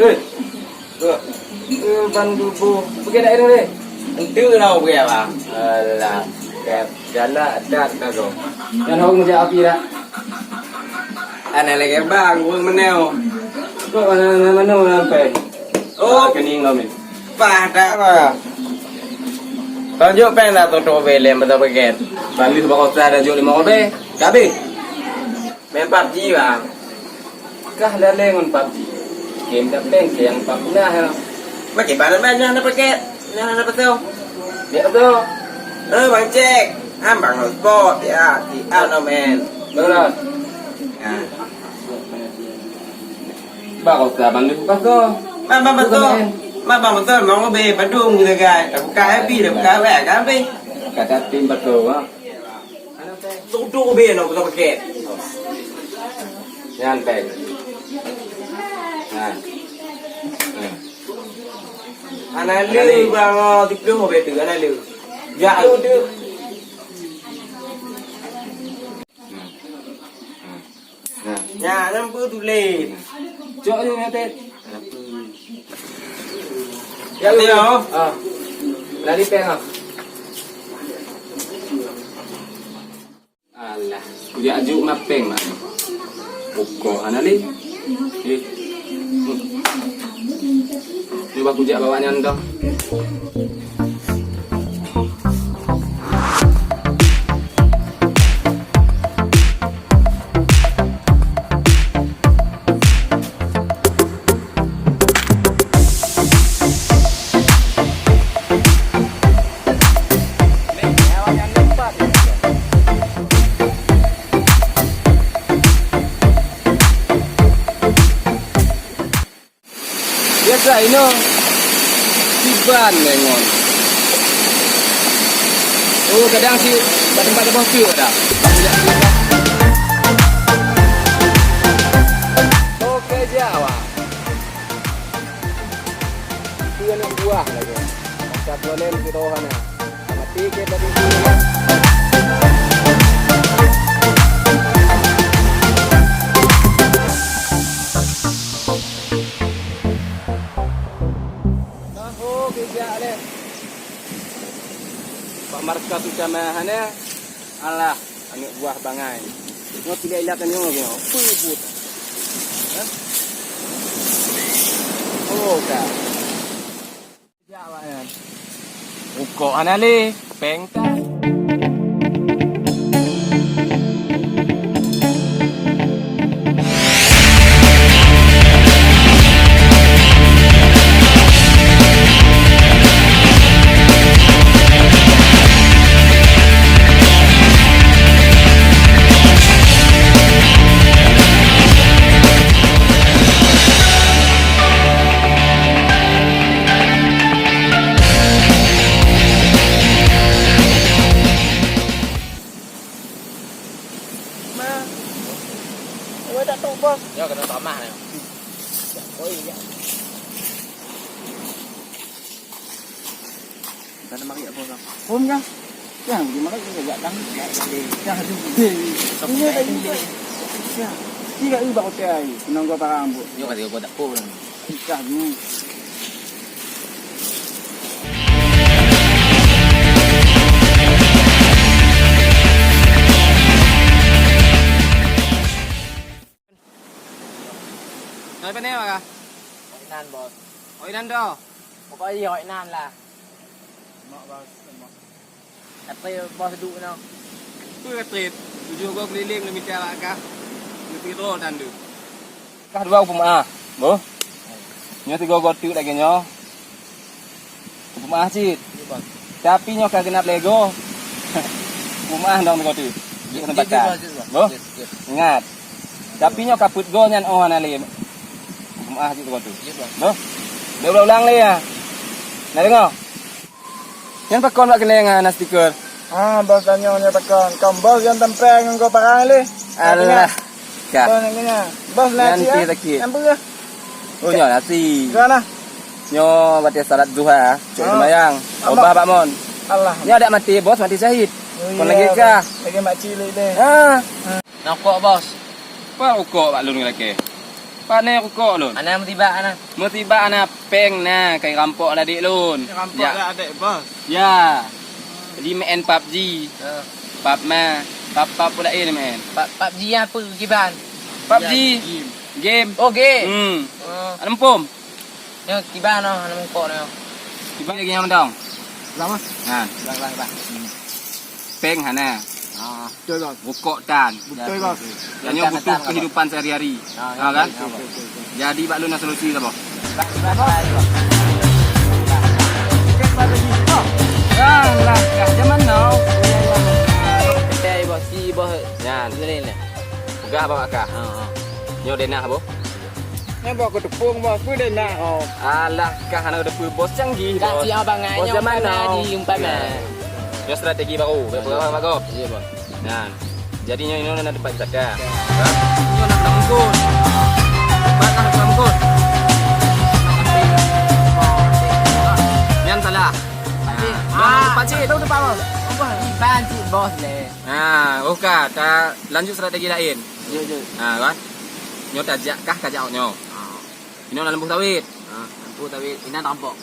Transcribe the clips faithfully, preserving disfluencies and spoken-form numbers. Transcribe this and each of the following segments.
Eh, eh, ban duboh. Pergi daerah deh. Entu lah pergi apa? Alah, ya, galak dak kau. Dan hong meujak api dak? Ana lagi bang, ureueng meneu. Kok mana mana mana sampai? Oh, kening kami. Pah dak apa? Tunjuk peng dah tutup belem betul paket. Bang ni sebab kau dah jok lima obeh. Kabe. Main PUBG, bang. Kah lalé ngon PUBG. Game dah peng ke yang PUBG nah. Makai bahan main nah dapat ke? Nah dapat tu. Dia tu. Eh, bang cek. Ambang no sport ya. Di ano men. Betul. Nah. Bang kau sudah bang ni buka tu. Bang bang betul. Bang bang betul. Mau be badung gitu kan. Dah buka happy, dah buka wek kan be. Kata tim betul, bang. Tuduh be nak kena pakai. Nyan peng. Ha. Ha. Ana le bang, oh, tipu be tu, ana le. Ya, tu tu. Ha. Ha. Ya, nampu tu le. Cok je nyatet. Ya, ya. Ah. Lari peng ah. Alah, kujak aju mapeng mak. Uko hana lé. Eh. Cuba kujak bawa nyan dah. Biasa inoe siban lengon. Oh, kadang si bak tempat boh tu dah. Oke, jawab. Itu anak buah lagi. Masa boleh kita hana. Mati ke tadi. Tahu bijak leh. Pak markas utama hana. Alah. Aneuk buah bangai. Nyoe tidak ilat nyoe nyoe. Pui put. Hah? Oh ka. Jak awak nyan. Rukok hana lé, peng ka. Ma. Awak tak tahu, Bos. Ya, kena tamah ni. Oi, ya. Kena mari, Bos. Hom, ya. Ya, pergi mari, ya, ya, dah. Ya, ya, ya. Ya, aduh. Ini lagi, ya. Ya. Tiga ribu hotel. Senang gua barang, Bu. Yo, kata gua tak pun. Pecah ni. Hai, pane, Bang? Hok inan, Bos. Hok inan, doh? Pokok jih hok inan lah. Mak, Bos. Kata bos duek nyoe. Peue ka trép? Tujoh goe keulileng lôn mita bak kah. Lôn pih droe tan deuh. Kah dua peumeu'ah, boh. Nyoe sigoe goe teuk lagèe nyoe. Peumeu'ah cit. Iya, Bos. Tapi nyoe ka geunap lhèe goe. Peumeu'ah dong sigoe teuk. Jeuet kesempatan. Iya, Bos, iya, Bos. Boh. Iya, iya. Ingat. Tapi nyoe ka peuet goe nyan 'oh hana lé. Peumeu'ah cit sigoe teuk. Iya, Bos. Boh. Bèk ulang-ulang lé, ya. Na deungö? Nyan pakon bak keunong hana stiker? Ah, bos tanyoe nyoe pakon. Kon bos nyang tempel ngon goe parang lé. Alah. Ka. Bos nyang keunya. Bos na nyan cit, pih ah. Sakét. Nyang peugah. Oh, nyoe nasi. Ka na. Nyoe watèe salat duha, cok seumayang. Obah bak mon. Allah. Nyoe adak maté, bos maté syahid. Oh, kon lagèe kah. Lagèe mak cilik deh. Ha. Nokok, bos. Apa ukok bak lôn lakèe? Pane rukok lôn? Ana musibah ana. Musibah ana péng na, kai rampok ladek lôn. Rampok ya. Ladek, bos. Ya. Jadi main pabji. Ha. Pab ma, pab, pab pula eh main. Pab, pabji apa kiban? Pabji. Ya, game. Game. Oh, game. Hmm. Oh. Ada empom. Nyoe kiban noh, ana mungkok nyoe. Kiban lagi nyang mantong. Lama? Nah. Bang, bang, bang. Péng hana. Ah, betul, bang. Rukok tan. Betul, bang. Dan nyoe butuh kehidupan sehari-hari. Ah, ha, kan? Betul, betul, betul. Jadi bak lôn na solusi saboh. Bang, bang, bang. Alah, kah zaman now. Betul, bos. Si bos. Nyan. Lain lah. Peugah bak kah. Ha, ha. Nyoe denah boh. Nyan bos kuteupeue bos, peue deh nak, oh. Alah, kah hana teupeue bos canggih, bos. Kak siap bangai bos nyoe zaman now. Umpama. Nyoe strategi baru, bos. Iya, bos. Nah, jadi nyoe, nyoe na teumpat wisata. Nyoe na keudang bungkus. Teumpat na keudang bungkus. Nyan salah. Pakcik. Nah, ah, pakcik. Tahu tempat, bos. Apa? Pakcik bos leh. Nah, oh ka, ta lanjut strategi lain. Jeuet, jeuet. Ha, kan? Nyoe tajak kah, tajak nyoe. Ha. Inoe na leumbôh sawit. Ha, leumbôh sawit. Inan rampok.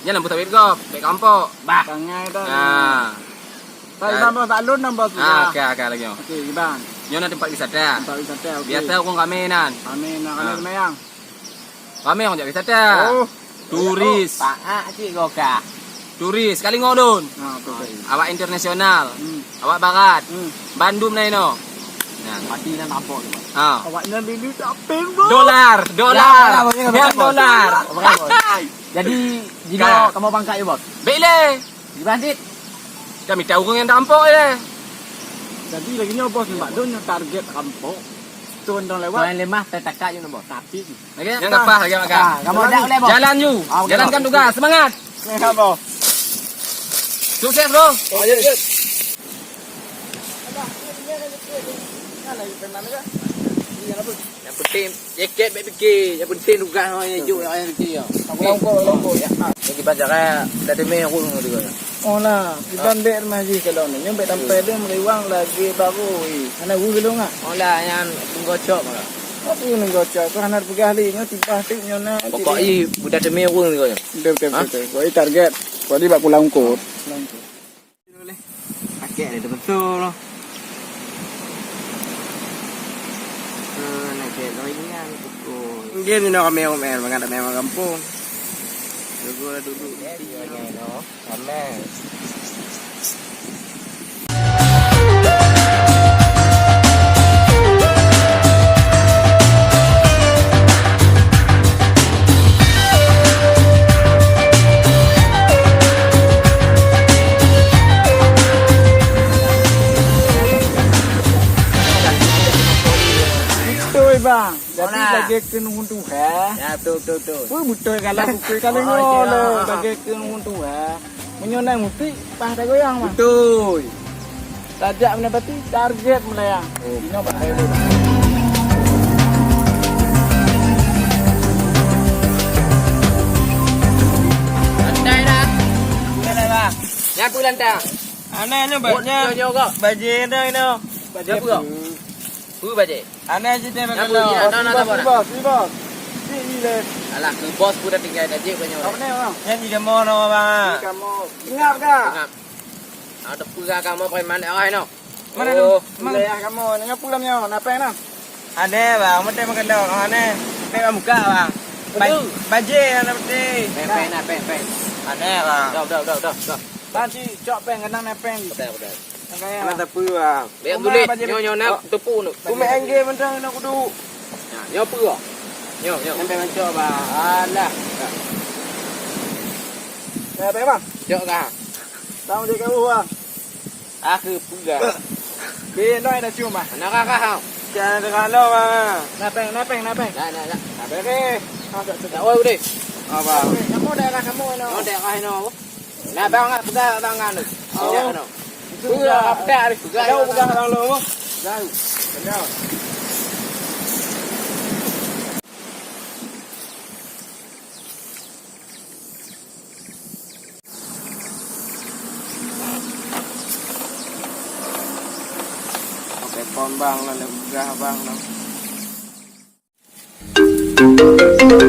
Nyan leumbôh sawit gob, bèk rampok. Bah. Bangai dah. Ha. Tapi ya. Tambah tak lôn, tambah sudah. Ha, oke, oke lagi nyoe. Oke, gimana? Nyoe na teumpat wisata. Teumpat wisata, oke. Biasa ureueng ramè nan. Ramè nan, ramè. Ha. Seumayang. Ramè ureueng jak wisata. Oh. Turis. Paak cit goka. Turis, ka deungö lôn. Ha, betul, betul. Awak internasional. Hmm. Awak barat. Hmm. Bandum na inoe. Nah. Pati nan rampok tu, Bang. Ha. Awak nyan lili tak peng, Bang. Dolar, dolar. Ya, ya, ya, ya, ya, dolar. Jadi, jinoe kamoe pangkat ya, Bos? Bèk lé. Di Bandit. Ka mita ureueng nyang rampok lé. Jadi lagi nyoe, Bos, nembak dong nyoe target rampok. Tuan dong lewat. Tuan lemah, tetakat je, Bos. Tapi Lagi? Nyang kapah lagi, Mak Kak. Ah, kamu ada boleh, Bos. Jalan, Yu. Ah, oke, jalankan Bos. Tugas. Semangat. Semangat, Bos. Sukses, Bro. Oh, ya, ya. Yang penting, jaket baik fikir. Yang penting tugas orang yang juk, orang yang fikir, ya. Aku longkok, longkok, ya. Yang di Banjaraya, dah demi aku juga. Oh lah, kiban bèk mah jih kalon nyoe, bèk sampai deuh meuriwang lagèe barô, eh. Hana weueh lôn, ah. Oh lah, nyan neugocok lah. Apa neugocok? Kau hana peugah lé, nyoe tibah teuk nyoe na. Pokok i budak demi weueh nyoe. Betul, betul, betul, betul. Pokok i target. Pokok i bak pulang kot. Pulang kot. Pakai ni betul loh. Eh, nak cek lagi kan, betul. Game ni nak ramai-ramai, mangat ramai orang kampung. Dulu lah duduk di sini. Ramai. Betul, Bang. Jadi, mona lagèe keuneuk tuha. Ya, betul, betul, betul. Wah, beutôi kalau bukui kalau ngoh le, lagèe keuneuk tuha. Meunyoe na mutik, pah tagoyang, Bang. Beutôi. Tajak meunapati target meulayan. Oh. Inoe pakai dulu. Santai dah. Santai dah. Nyapu lantang. Aneh nyoe, Bang. Nyoe, nyoe, kok. Bajèe dah inoe. Bajèe apa, kok? Peue bajèe? Aneh cit deh, Bang. Nyapu, ya, nah, nah, nah, nah. Bos, bos. Cik ni deh. Alah, keu bos pun dah tinggai dah, jeuet banyak. Apa ni, Bang? Nyan di demo nama, Bang. Di kamu. Ingat dah. Ingat. Ada peugah kamu preman dah, oh, no. Mana tu? Oh. Mana? Wilayah kamu. Nyoe peue lam nyoe? Na péng na? Ada, Bang. Mesti makan dok. Oh, aneh. Péng buka, Bang. Ba-, bajèe ada mesti. Péng, péng na, péng, péng. Ada, Bang. Dah, dah, dah, dah, dah. Bang, cik, cok péng, kenang na péng. Betul, betul. Kenang tapi, Bang. Bèk tuléh, nyoe, nyoe, nak teupeu tu. Ku main game mantong nak kudu. Nyoe peue? Nyoe, nyoe. Sampai mancok, Bang. Alah. Dah, Bang. Cok kah? Tang dia kau, Bang. Aku peugah. Bèk noi dah cium, Bang. Nak kah, kah? Jangan dengar lo, Bang. Na péng, na péng, na péng. Dah, dah, dah. Dah, bèk. Ah, dah, dah. Dah, oi, udah. Apa? Kamu daerah kamu, no. Oh, daerah, no. Nah, bang, ah, peugah bang anu. Oh. Ya, anu. Itu peugah, peugah, peugah, peugah, peugah, bang, lo. Peugah. Peugah. Oke, pon bang, lo, peugah bang, lo.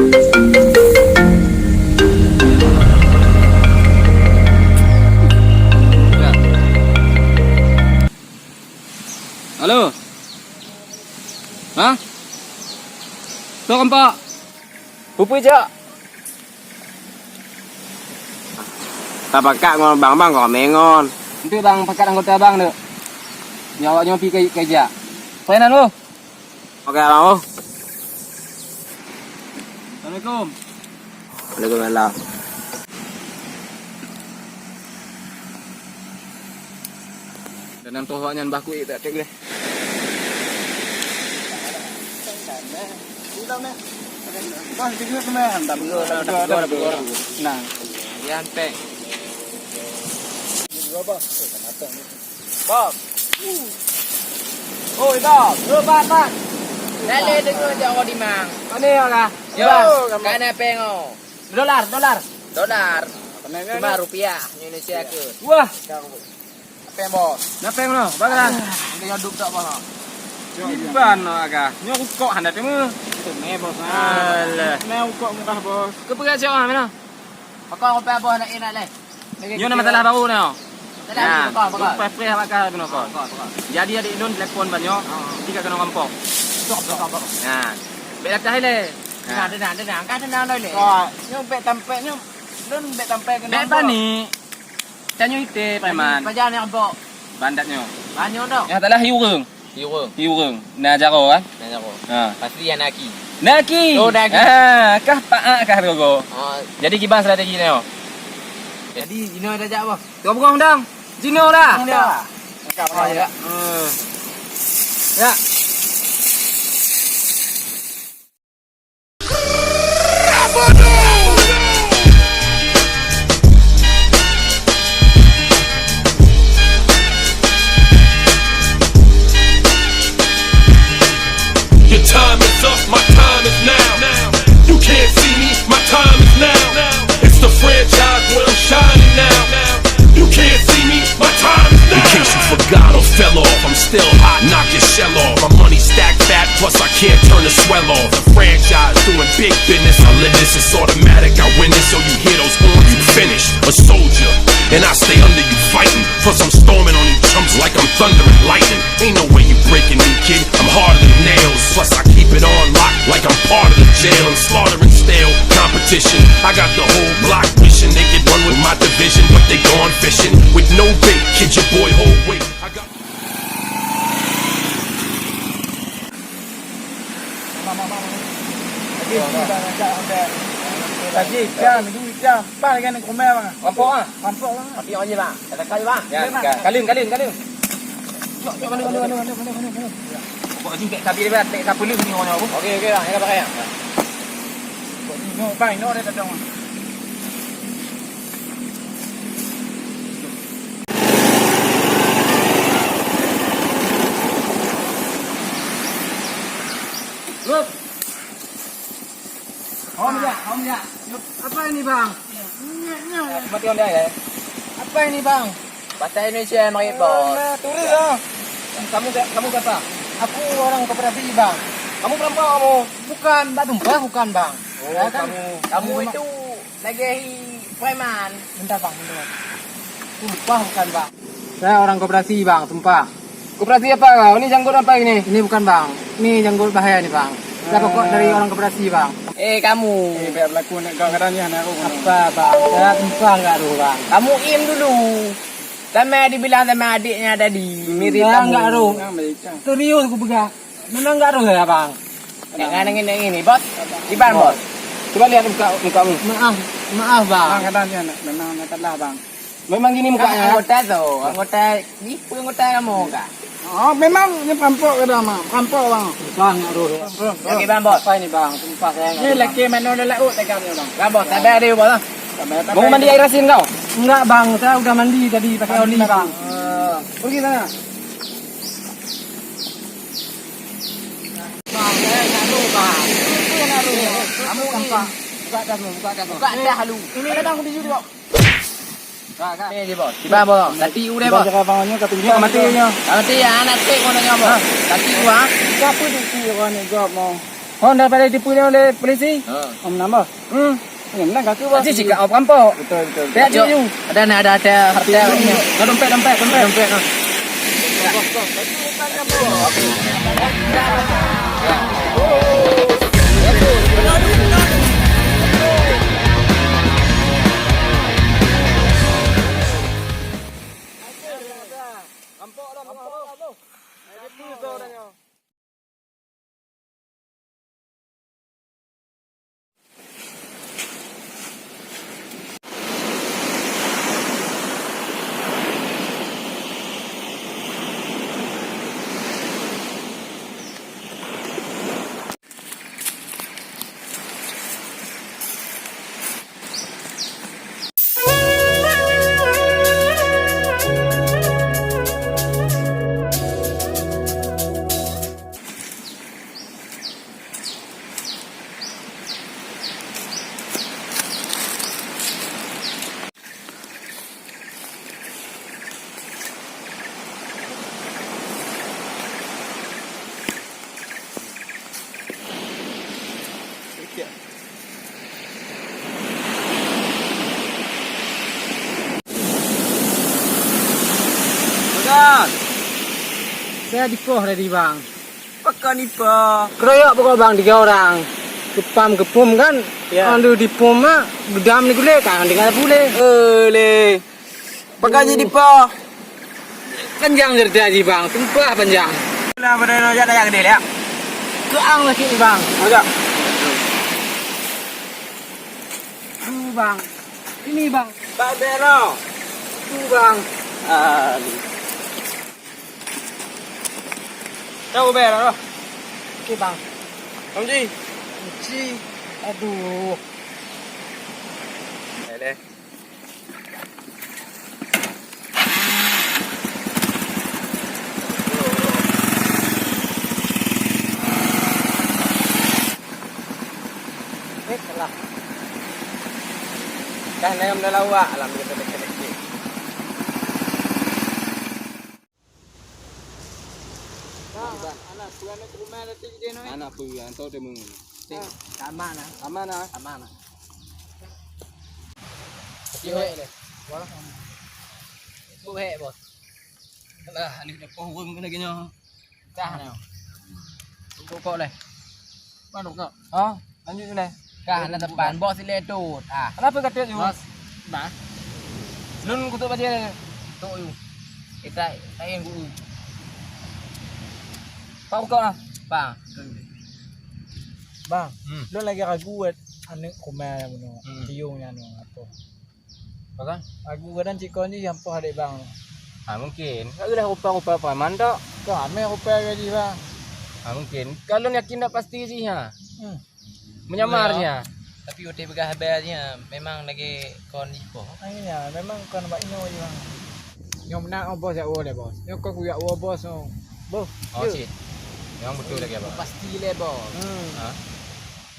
Halo? Hah? Soe rampok? Peue-peue jak? Tapakat ngon bang-bang kok mengon. Enteuk bang pakat anggota bang tu. Nyoe awak nyoe pi keu, keu jak. Peue nan, oh? Oke, bang, oh. Assalamualaikum. Waalaikumsalam. Dan nan toh awak nyan bah kuék tak cek deh. Nah, yan pek. Bob. Oi, Bob. Lu pat, pat. Dah lé deungoe jak orang dimang. Pane orang? Yo, ka na peng oh. Dolar, dolar. Dolar. Cuma rupiah Indonesia ke. Wah. Apa yang bos? Napeng noh, bagas. Ini yang duduk tak bos. Iban noh agak. Nyoe rukok hana teuma. Itu meh bos. Alah. Meh rukok murah bos. Keu peugah siapa mana? Pakon rukok bos nak enak leh. Nyoe na masalah baru nyoe. Masalah ni, pakon, pakon. Preh-preh bakal tu nokon. Pakon, pakon. Jadi adik lôn telepon ban nyoe. Ha. Tiga kena rampok. Tok, tok, tok. Nah. Bek lakah le. Nah, tenang, tenang. Kan tenang dah le. Nyoe bek tampek nyoe. Lôn bek tampek kena. Bek bani. Tanyoe ite preman. Pajan nyang bok. Bandat nyoe. Banyoe dok. Nyang salah hi ureueng. Hi ureueng. Hi ureueng. Na jaroe kan? Na jaroe. Ha. Pasti na aki. Na aki. Oh, na aki. Ha, kah paak kah gogo. Oh. Jadi kiban strategi nyoe. Jadi inoe dah jak boh. Tengok bungong dang. Jinoe dah. Dah. Oh, ya. Hmm. Ya. Your time is up, my time is now. You can't see me, my time is now. It's the franchise where I'm shining now. You can't see me, my time is now. In case you forgot or fell off, I'm still hot, knock your shell off. My money stack fat, plus I can't turn the swell off. The franchise doing big business, I live this, it's automatic, I win this. So you hear those horns, you finish. A soldier, and I stay under you fighting. Plus I'm storming on you chumps like I'm thunder and lightning. Ain't no way you breaking me, kid. I'm harder than nails. Plus I keep it on lock like I'm part of the jail. I'm slaughtering stale competition. I got the whole block wishing they could run with my division, but they gone fishing with no bait. Kid, your boy hold weight. I got Lagi, jam, lagi, jam. Pas lagi nak kumel, bang. Rampok ah. Rampok lah. Tapi orang je bang. Kata kali bang. Ya, kalun, kalun, kalun. Cok, cok, kalun, kalun, kalun, kalun, kalun, kalun. Pokok jing tak tapi dia tak tak perlu ni orang nyawa. Okey, okey bang. Jangan pakai ya. Bang, ini orang datang. Rup. Om ya, om ya. Apa ini bang? Mati onda ya. Apa ini bang? Bahasa Indonesia yang baik bos. Turis ah. Kamu kamu siapa? Aku orang koperasi bang. Kamu perampok kamu? Bukan, bak tumpah bukan bang. Oh, kamu. Kamu itu lagi preman. Bentar bang, bentar. Tumpah bukan bang. Saya orang koperasi bang, sumpah. Koperasi apa kau? Ini janggut apa ini? Ini bukan bang. Ini janggut bahaya ni bang. Saya pokok dari orang koperasi bang. Eh kamu. Eh biar berlaku nak kau kadang ni anak aku. Apa bang? Saya sumpah nggak roh bang. Kamu im dulu. Sama dibilang sama adiknya tadi. Mirip kamu. Nggak roh. Serius aku pegang. Memang nggak roh saya bang. Jangan yang ini ini bos. Iban bos. Coba lihat muka mukamu. Maaf, maaf bang. Bang kadang ni anak memang nak kalah bang. Memang gini mukanya. Anggota tu, anggota ni pun anggota kamu kah? Oh, memang ni perampok ke dah, Mak? Perampok, Bang. Susah nak duduk. Okey, Bang, bos. Apa ini, Bang? Sumpah saya. Ni laki mana dah laut tekan ni, Bang. Bang, bos, sabar dia, bos. Mau mandi air asin kau? Enggak, Bang. Saya udah mandi tadi pakai oli, Bang. Pergi sana. Bang, saya nak duduk, Bang. Kamu ni. Buka dah dulu, buka dah dulu. Buka dah dulu. Ini ada Bang di situ, Bang. Ka, ka. Ni je, bos. Tiba, bos. Tati u deh, bos. Cara bangunnya ka pingsan. Nyoe mati nyoe. Ka mati ya, anak cek mana nyoe, bos. Ha. Tati u ah. Siapa tu si orang ni gop mau? Oh, daripada dipeuleueh oleh polisi? Ha. Oh, menambah. Hmm. Yang menang kaki, Bos. Aji cika au perampok. Betul, betul, betul. Pihak cucu. Ada ni, ada harta, harta ni. Ada dompet, dompet, dompet. Dompet, ha. Rampok dah, rampok dah. Peugah. Saya dipoh tadi, Bang. Pakon ipoh? Keroyok pokok, Bang, tiga orang. Kepam kepum kan? Ya. Lalu dipum mak, gedam ni gulai kan dengan pulih. Eh, leh. Pakon jadi poh? Panjang cerita ji, Bang. Sumpah panjang. Nah, pada nak jak dayang gede liak. Keang sakit ni, Bang. Agak. Tu, Bang. Ini, Bang. Tak ada lah. Tu, Bang. Ah. Tahu bayar lah. Okey, Bang. Bang Ji. Ji. Aduh. Boleh. Eh, salah. Dah nem dah lawak lah, begitu-begitu. Nah, anak peue, anak peue, anak peue, anak peue. Aman ah. Aman ah. Aman ah. Tapi hek leh. Wah. Hek, Bos. Alah, aneuk dah poh ureueng keunan lagèe nyoe. Kah nyoe. Pokok leh. Mana kau? Oh, lanjut leh. Kah na depan bos ilèe tut. Ah. Kenapa kata tu? Bos. Bah. Lôn kutuk bajèe. Tok yu. Kita lain guru. Pak pokok lah. Pak. Bang, hmm, lôn lagi ragu buat aneuk Komel bunoe. Hmm. Tiong nyan apa? Apa kan? Aku kadang cikon je yang poh adek bang. Ha, mungkin. Ka udah rupa-rupa preman tok. Kau amai rupa gaji bang. Ha, mungkin. Kalau yakin tak pasti sih ha. Hmm. Menyamar sih ha. Tapi udah peugah habar sih ha. Memang lagi kon ipoh. Akhirnya memang kon bak inyo je bang. Nyom nak oh bos ya oh deh bos. Nyok kau ya oh bos oh. Bos. Oh sih. Memang betul lagi abang. Pasti leh bos. Hmm. Ha.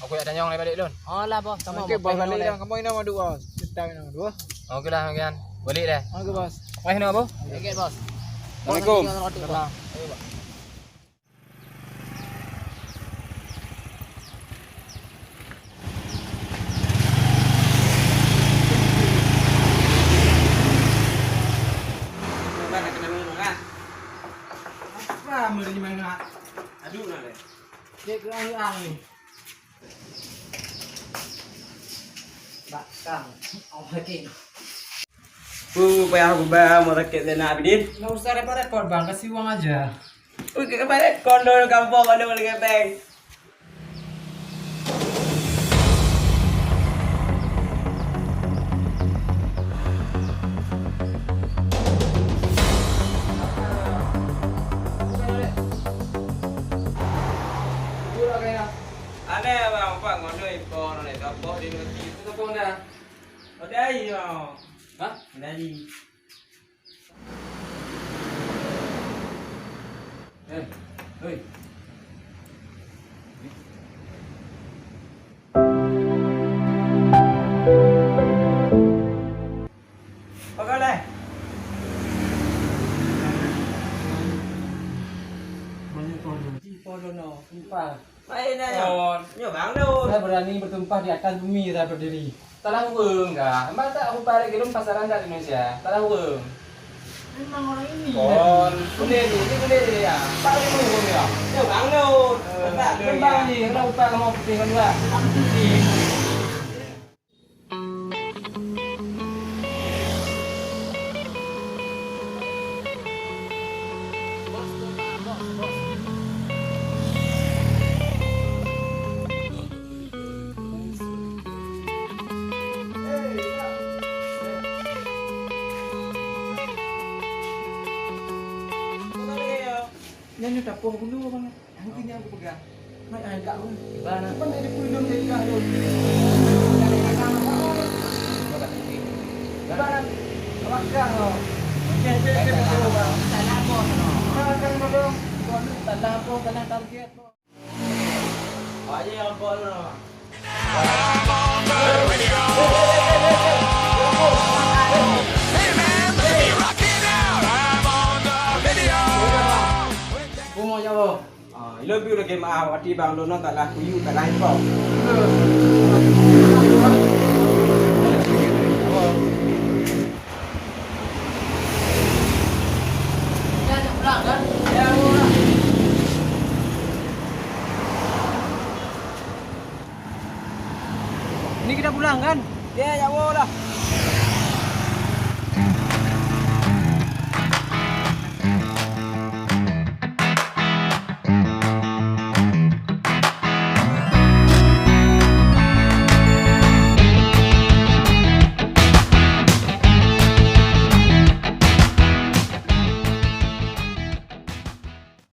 Aku nak tanyong lagi balik lôn. Oh lah bos, sama. Okey, bos balik dah. Kamu ina madu bos. Kita ina madu. Okey lah, bagian. Balik dah. Okey bos. Wah ina bos. Okey bos. Assalamualaikum. Salam. Ayo, bos. Apa meri mana? Aduh nak leh. Cek ke ang-ang ni. Bakang. Oh, lagi. Pu, payah aku bayar rumah sakit Zainal Abidin. Nggak usah repot-repot, Bang. Kasih uang aja. Pu, kita bayar kondo kampung, kondo lagi bank. Aneh abang, Pak, ngono ipo, ngono ipo, di negeri. Itu pun dah. Udah, iya. Hah? Udah, iya. Eh, hei. Pakai lah. Banyak pohon. Di pohon no, empat. Baik, nah, nyoe. Kon. Nyoe, Bang Dun. Saya berani bersumpah di atas bumi saya berdiri. Talah ureueng kah? Emang tak rupa lagi lom pasaran kat Indonesia? Talah ureueng. Memang orang ini. Kon. Boleh ni, ini boleh ni, ya. Pak ni ureueng, ya. Nyoe, Bang Dun. Eh, Bang Dun, Bang ya. Ni, kenapa rupa kamu putih kan, Bang? Putih. Nyan nyoe tapoh bulu, Bang. Angki nyang kupeugah. Mai ai kak, Bang. Bang. Bang, dari pulung dari kah, Bang. Dari kah, Bang? Bang. Awak kah, Bang? Oke, oke, oke, Bang. Salah apa, Bang? Salah apa, Bang? Salah target, Bang. Bumoe nyoe. Ah, ilôn piôh lagèe meu'ah, watèe bang lôn nyoe talah kuyue, talah impok. Ini kita pulang, kan? Ya, ya, Allah.